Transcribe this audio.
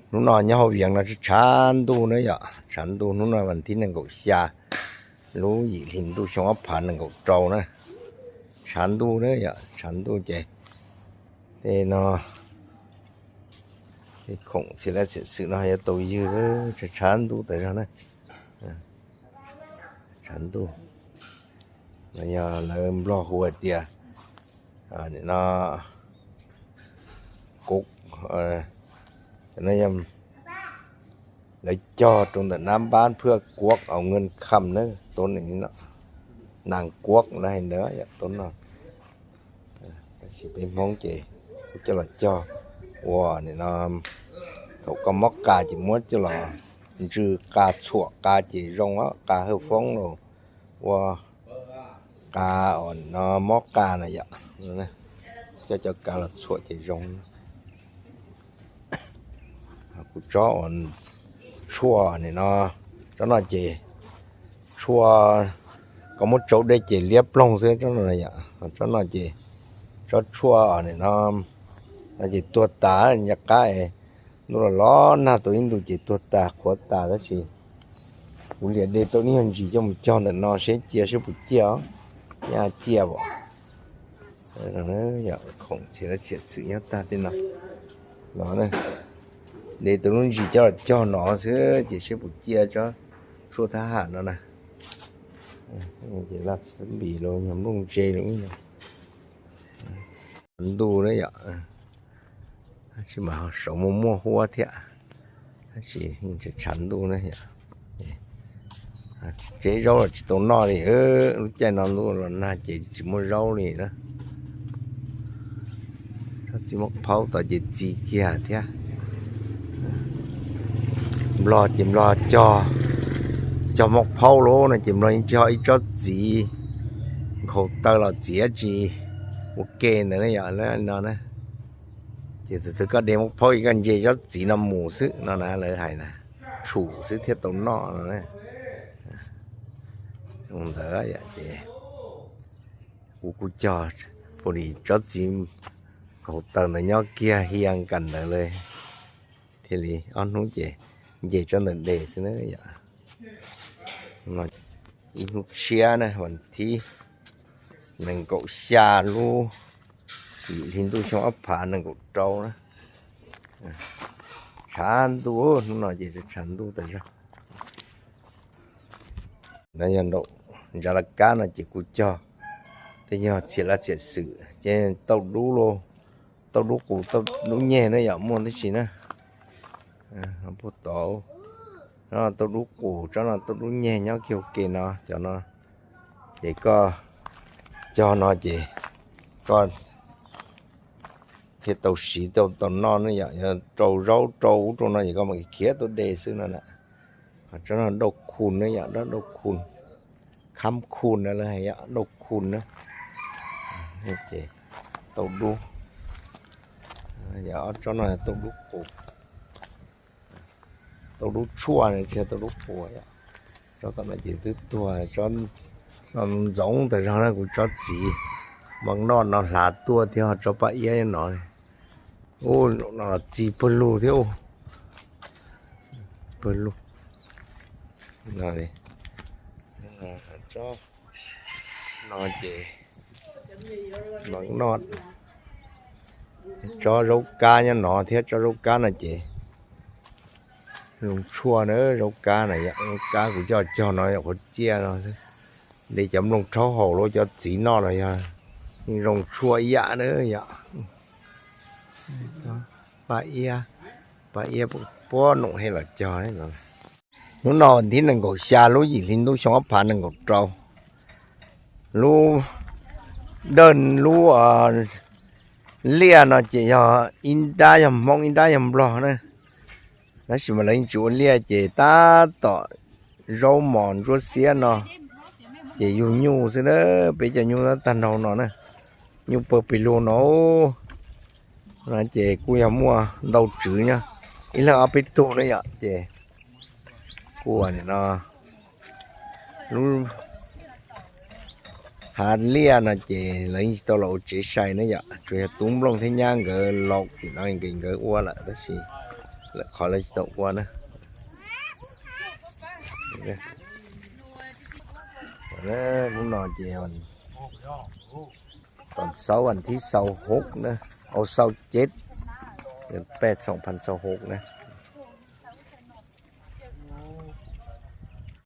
Hnub no nyob hauv Vias no tshav ntuj na yom, tshav ntuj. Hnub no vas thib nees nkaum xya lub yim hli ntuj xyoo ob phav nees nkaum rau na. Tshav ntuj na yom, tshav ntuj ces tej no, tej khoom txhia lab txhia xwm no yuav tau ywg, tshav ntuj tas zog na. Tshav ntuj no yog lawv Nplog hu hais tias no, kuv, lawv cog rau ntawm nab npab phwaj kuab au ngan kham na, tau nas kuab na hais ntawd yom, tau no. Tab sis peb Hmoob ces kuv coj los cog ua nim no, thaum koj mob qa ces muab coj los ntsw qa txhuam qa ces zoo, qa hawj foob los ua qa no mob qa na yom, coj cov kav los txhuam ces zoo. Kuv tsob uas tshuaj nim no, tsob no ces tshuaj, koj muab tsau dej ces liab ploog xwb tsob no yom. Tsob no ces tsob tshuaj nim no, no ces tuag tas ncaj qab, ntuj los los nag tau ib ntus ces tuag tas qhuav tas tab sis kuv liam de tau ib nyuag ntsis coj mus cog ntawm no seb cia seb puas ciaj, nyaj ciaj as. Khoom txhia lab txhia xwm nyob tag tej no los, de tau lub ntsis coj los cog no xwb ces seb puas ciaj tsob tshuaj thab ham no na. Ces laj xwb npis los yog nplooj ntse los, tshav ntuj na yom, tab sis mas saum muaj muaj huab thiab, tab sis tshav ntuj na yom. Tseb zaub los tsis tau noj li, lub caij no ntuj los nag ces tsis muaj zaub li na. Txi muab phaub tod ces txi kiag thiab. Nplog ces Nplog cog, cog muab phaub lawm no ces Nplog yeej tsis ho ib tsob txiv nkhaus taw los txiv dab tsi ua ke ntawd na yom, no na. Ces tus twg koj de muab phaub ib koj ntse tsob txiv no mus xwb no na, lawv hais na, tshum xwb thiaj tau noj no. Ntawd ces kuv kuj cog, pus li tsob txiv nkhaus taw ntawd nyob kiag hia nkas ntawd lawm, thiaj li ob hnub ces nce tsob ntawd de xwb na yom. Ib hnub tshiab na, vas thib nees nkaum xya lub yim hli ntuj xyoo ob phav nees nkaum rau na. Tshav ntuj, hnub no ces tshav ntuj tas zog. No yog nraum ntsa laj kab no ces kuv cog tej nyuag txhia lab txhia xwm ces tauj dub, tauj dub qus, tauj dub nyeg na yom, muaj tib si na. Puag tod, tauj dub qus, tsob no tauj dub nyeg nyob kiag ua ke no, cov no. Ces koj cog no ces koj thiaj tau siv tau tau noj ne yom. Yog rau zaub rau ub rau no ces koj mam khiav tau de xwb no na. Ho tsob no dauj khu ne yom, dauj khu, khab khu na, lawv hais yom, dauj khu na. Ces tauj dub, yog ob tsob no tauj dub qus, tauj dub tshuaj na, tsis yog tauj dub qus yom. Tsob tom no ces twb tuag, tsob no ntxoov tas zog na, kuv tsob txiv mas noj no hlav tuaj thiab, ho tsob paj iab no, ub, no los txi pawg lug thiab, pawg lug. Tsob no ces mas noj, tsob zaub kab nyob no thiab, tsob zaub kab no ces zoo tshuaj na, zaub kab na yom, zaub kab kuv coj cog no yog qhuav ciaj no xwb. De cov nplooj rhaub haus los cov txiv noj los yog zoo tshuaj ib yam na yom. Paj iab, paj iab puab num he los cog. Hnub no thib nees nkaum xya lub yim hli ntuj xyoo ob phav nees nkaum rau. Lub dawj lub liaj no ces yog ib nrab yog Hmoob ib nrab yog Nplog na. Tab sis mas lawv yeej tsis ua liaj ces tab tom zaub mos ntsuab xiab no ces yug nyuj xwb na. Peb cov nyuj tab tag nrho no na, nyuj pawg pig lug no, no ces kuj yog muaj ntau tswv nyob, ib leeg ob peb tug na yom. Ces kuj nim no lub hav liaj no ces lawv yeej tsis tau los ua tsev sai na yom, tsuas yog tub Nplooj thiab nyab nkawd laus tim no nkawd ua lawm tab sis Lawm qhov lawv tsis tau ua na. Hnub no ces toàn sáuวันที่sáu hốc na, au sáu chết, peb sáu tháng sáu hốc na.